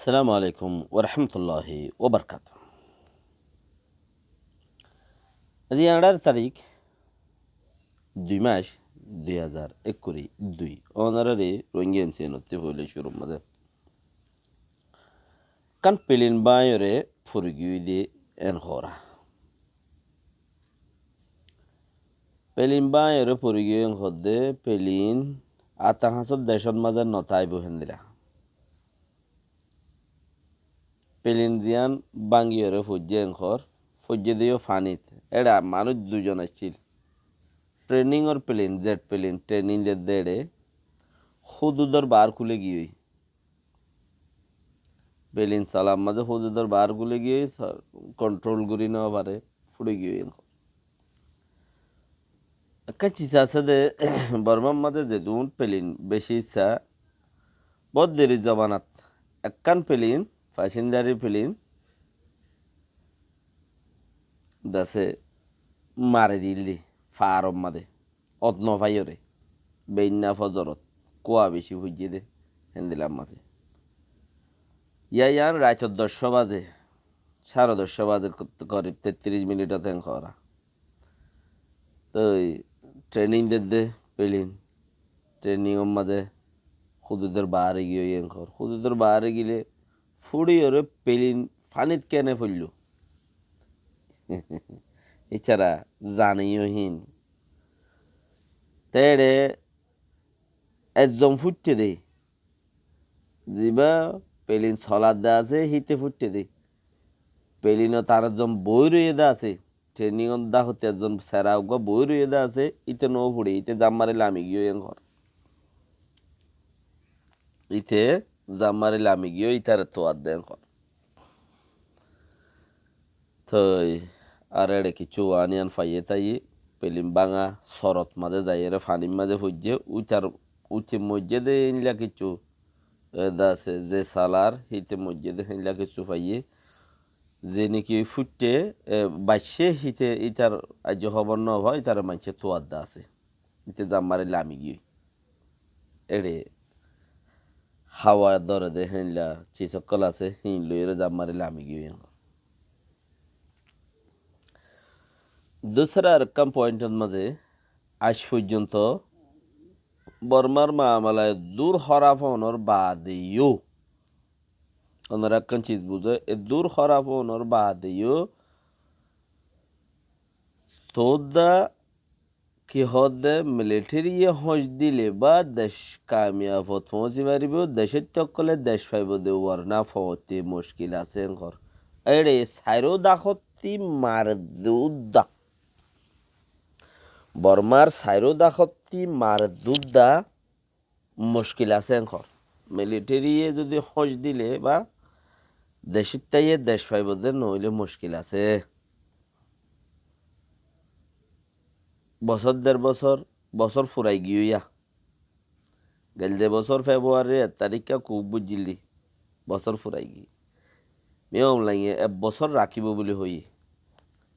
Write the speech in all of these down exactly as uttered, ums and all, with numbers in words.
Assalamu alaikum warahmatulláhi wabarakátuhu. Aijja añçáro tarík, dui mac, dui házar ekkuri dui. Ónorare Rohingya M C N ottú foila cúrur mazé ekkán pelin báñiyore fori giyói dé en hoór. Pelin báñiyore fori giyói en hoódde, pelin añára hañsór decót mazé no táibo héndilla. Pelin ziyán báñgiyore foijjé en hoór, foijjé dé yó fanit. Éçe manúic dui zon accíl. Tréningor pelin, zet pelin, tréning dedde éçe. Húdudor baár kúli giyói. Pelin solar mazé húdudor baár kúli giyói, sa-, kontról gorí no fare, fori giyói en hoór. Ekkán cis asé dé, Bormar mazé zedún pelin beci issá, boóut deri zomanat ekkán pelin, fasinjari pelin, dase mari dil dé, faáror mazé, ot no faiyóre, beinna fozorot, kúa beci foijjé dé, héndilla mazé. Yá yián raitor doccá bazé, sáre doccá bazé, korib tettiríc minit ot en hoór. Toi tréning dedde pelin, tréningor mazé húdudor baáre giyói en hoór. Húdudor baáre gilé fúçiyore pelin fanit kene foilló. Ítara zane yó híin. Te éçe ezzon fúiththé dé, zibá pelin solar dé asé, híte fúiththé dé. Pelinot ar ezzon boói roiyé dé asé. Tréningor dhákote ezzon sera uggúa boói roiyé dé asé, íte no fúçe, íte zam mari lami giyói en hoór. Íte zam mari lami giyói, ítare tuar dé en hoór. Toi ar éçe kiccú waán yián faiyé táiye, pelin báñga sorot mazé zaiyóre fanir mazé foijjé, úitar, úite moijjé dé héinla kiccú, e, dase, ze salar, híte moijjé dé héinla kiccú faiyé. Ze niki fúiththé, e, baiccé, híte, ítar aijjó hóbor no fa, ítare maincé tuar dé asé. Íte zam mari lami giyói. Éçe hawa dóre dé héinla cis ókkol asé, híin loiyóre zam mari lami giyói en hoór. Dusra arekkán pointor mazé, aij foijjonto Bormar mamala eddur hóraf ónor baade yó, ónora ekkán cis buzó, eddur hóraf ónor baade yó, toódda ki hoódde, militériye hóñc dile bá dec kamiyafot foóñsi faribóu, decóitta ókkole dec faibóu dé, uorna foóñti muckil asé en hoór. Éçe sairó dhákottí mardudda. Bormar sairó dhákottí mardudda muckil asé en hoór. Militériye zodi hóñc dile bá decóittaye dec faibóu dé, noóile muckil asé. Bosór der bosór, bosór furai giyói yá. Geilde bosór Februarir ek taríkka kuk buijjíl dé, bosór furai giyé. Min Aung Hlainge ek bosór rakíbo buli hoiyé.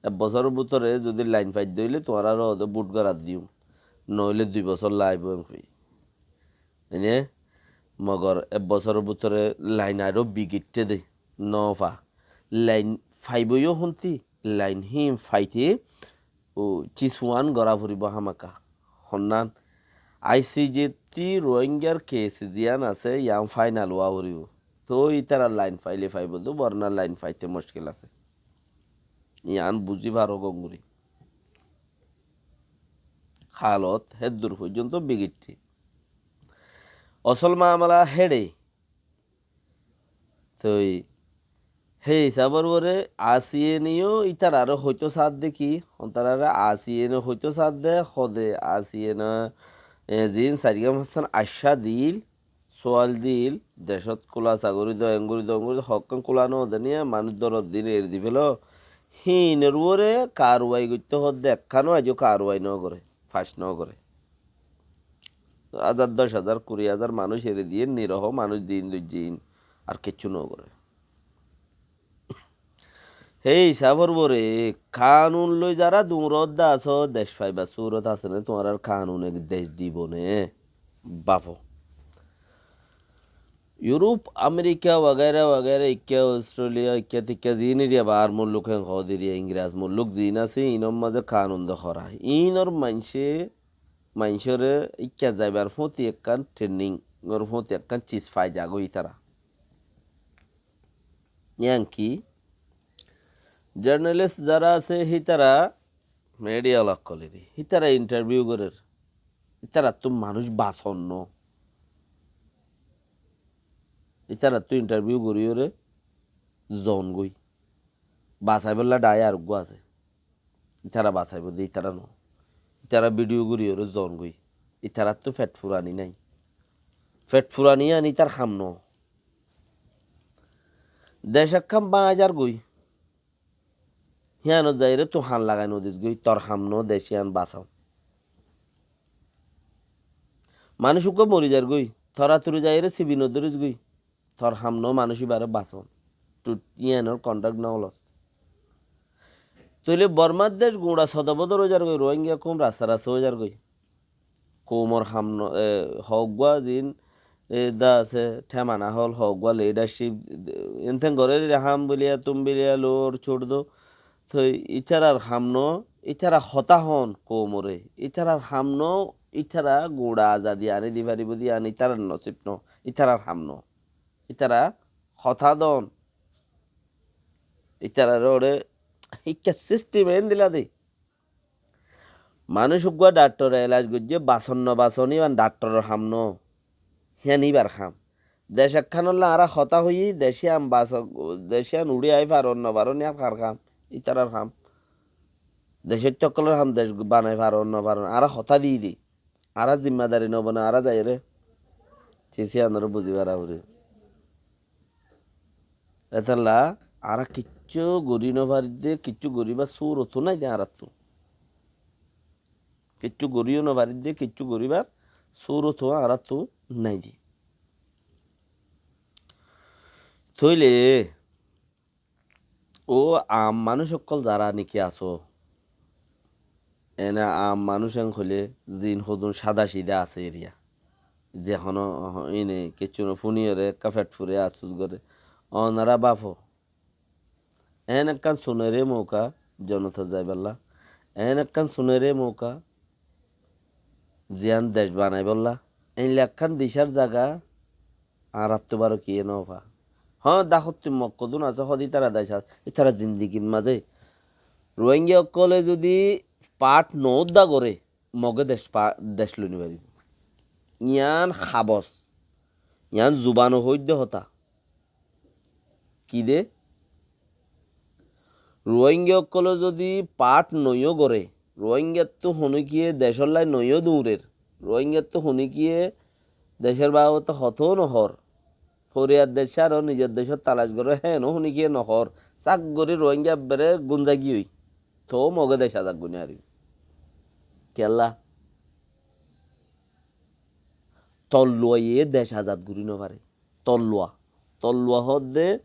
Ek bosóror bútore zodi lain faidde óile tuáñrare óde bút gorát diyum, noóile dui bosór laibó en hoiyé. Ene, mogor ek bosóror bútore lain aró bigitté dé, no fa. Lain faibó yó hontí, lain híin faite, o, cis uán gorá foribó hámaka. Honnán, I C J ttí Rohingyar kes ziyán asé, yián fainal ówa foribó. Toi ítara lain faile faibó dé, borna lain faite muckil asé. Yián buzí faro gom gorí. Halot héddur foijjonto bigitté. Osol mamala héçe. Toi hé hísabor uore A C N e yó ítararé hoitó saádde ki, hontararé A C N e hoitó saádde, hode A C N e, e, ziín sairgán fañssán aiccá diíl, suál diíl, decót kúlasa gorí do, en gorí do, en gorí do, hokkán kúla no de niya, manúic dóroddín eri di félo. Híinor uore karuwai goittó hoódde ekkánó aijjó karuwai no goré, fac no goré. Házar, doc házar, kuri házar manúic eri diyé, niroho manúic ziín dóijje iín, ar kiccú no goré. Hé hísabor uore kanun loi zará duñroódde asó, dec faibar surot asé né, tuáñrar kanune dec dibo né? Bafo. Yurúp, Amerika wagaira wagaira, ikká Ostrelia, ikká tikká ziín eriya baár mulluk hén hoóde eriya, Ingraz mulluk ziín asé, iínor mazé kanun de hora. Iínor maincé, maincóre ikká zaibar fúñti ekkán training or fúñti ekkán cis fai zagói ítara. Yían ki? Journalist zara asé, hítara media ókkol eri, hítara interview gorér. Ítarattú manúic basón no. Ítarattú interview goríyoré zon goi. Basaibólla dhai ar uggúa asé. Ítara basaibó de, ítara no. Ítara video goríyoré zon goi. Ítarattú fet furani nái. Fet furani yían ítar ham no. Dec ekkán báñgi zar goi. Híanot zaiyóre tui han lagai nodis goi, tor ham no dec hían basaon. Manúic uggúa mori zar goi, toratori zaiyóre sibi nodoris goi, tor ham no manúic ibáre basaon. Tui híanor contact no los. Tóile Bormar dec guñça sodobodor ói zar goi, Rohingya koum rasta rasta ói zar goi. Koumor ham no, e, hoggúa ziín, e, da asé, thémana hól, hoggúa leadership, e, enten gorér ham buliya, tum buliya, lor, cór do. Toi ítarar ham no, ítara hotá hoón koumoré. Ítarar ham no, ítara guñça azadi aní di faribó de, aní ítarar nosib no, ítarar ham no. Ítara hotá doón. Ítararé oré ikká system endilla de. Manúic uggúa dhakthore elaj goijjé, bason no bason, íban dhakthoror ham no. Hían íbar ham. Dec ekkánolla añára hotá hoiyí, dec hían bas-, dec hían uçí aái faron no faron, hían kar ham? Ítarar ham. Decóitta ókkolor ham, dec banai faron no faron, añára hotá diyí de. Añára zimmadari no bone, añára zaiyóre. Sis híanoré buzi fara foribó. Étalla añára kiccú gorí no faridde, kiccú goríbar surot nái de añárattú. Kiccú goríyo no faridde, kiccú goríbar surot añárattú nái de. Tóile ó aam manúic ókkol zará niki asó, ene aam manúic en hoilé ziín hodún sáda sidá asé eriya. Ze honó, ine kiccú no fúniyoré ekká fet fure afsus goré. Onorá báfo. Eén ekkán sunéri mouka, zonotot zaibálla. Eén ekkán sunéri mouka, ziyán dec banaibólla. Eéinla ekkán dicár zaga añáráttu baro kiyé nofa. Hoó, dahottú Mok hodún asé, hoóde ítara dec asé, ítara zindigir mazé. Ruáingga ókkolé zudi path noódda goré, Mogé dec pa-, dec loi no faribó. Yián habos. Yián zubano hoóidde hotá. Ki de? Ruáingga ókkolé zudi path noiyó goré, Ruáinggattu honíkiye decóllai noiyó duñrer, Ruáinggattu honíkiye decór babote hotó nohór, foriyar dec sáro, nizor decót talac goró, héeno honíkiye nohór. Sák gorí Ruáingga ebbere gúnzagiyói. Toóu Mogé dec azad gorí nofaribó. Kiyólla? Tolluwaiye dec azad gorí nofaré. Tolluwa. Tolluwa hoódde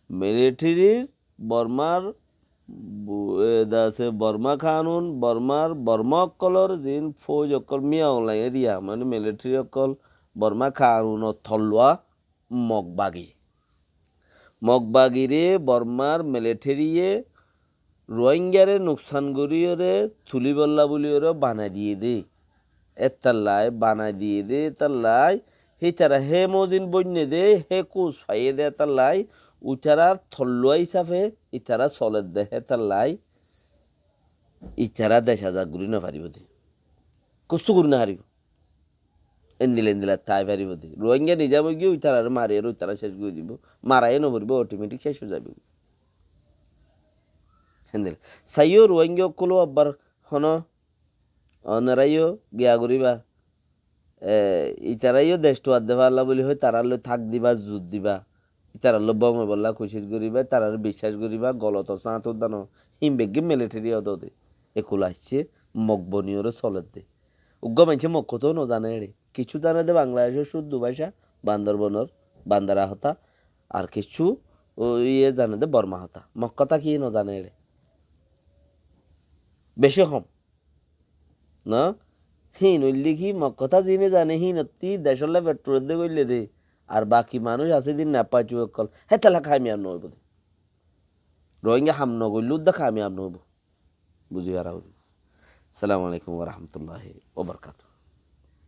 militerir Bormar, bu-, e, de asé Borma kanun, Bormar, Borma ókkolór ziín fóuj ókkol, miya online eriya, mane militeri ókkol, Borma kanunor tolluwa Mok bagi. Mok bagiré Bormar militériye Ruáinggare nuksan goríyoré tulíbolla bóliyoré banai diyé dé. Étallai banai diyé dé, étallai hítara hé mozin bóinne dé, hé kus faiyé dé, étallai ítarar tolluwa hísafe ítara soledde, hétallai ítara dec azad gorí nofaribó dé. Kussú gorí nofaribó. Endila endila tái faribó dé. Ruáingga nizam óigiyoi, ítararé mariyóre ítara céc gorí dibó. Maraiyó noforibó, otometik céc ói zaibói. Héndila. Saiyó Ruáingga ókkoló abbar honó onoráiyo giya goríba. E, ítaráiyo dec tuwar de fálla bóli hoi, tarallói tak diba, zut diba. Ítarallói bom óibolla kucíc goríba, ítararé biccác goríba, golot sáñt uddá no. Hín beggín militeri odode. Ekul aiccé, Mok boniyoré soledde. Uggúa maincé Mok hotá nozane eçé. Kiccú zane dé Bangladecór cúddu báca, Bandorbonor, Bandara hotá, ar kiccú, ó, iye zane dé Borma hotá. Mok hotá ki nozane eçé? Beci hom. No? Híin óilde ki, Mok hotá ziíne zane, híinottí decólla fetturedde goille dé, Ar baki manúic asé de nafaic ókkol, hétala kamiyab no óibo de. Rohingya ham no goillé de kamiyab no óibo. Buzí fara óibo. Assalamu alaikum wa rahmatullahi wa barakatuhu.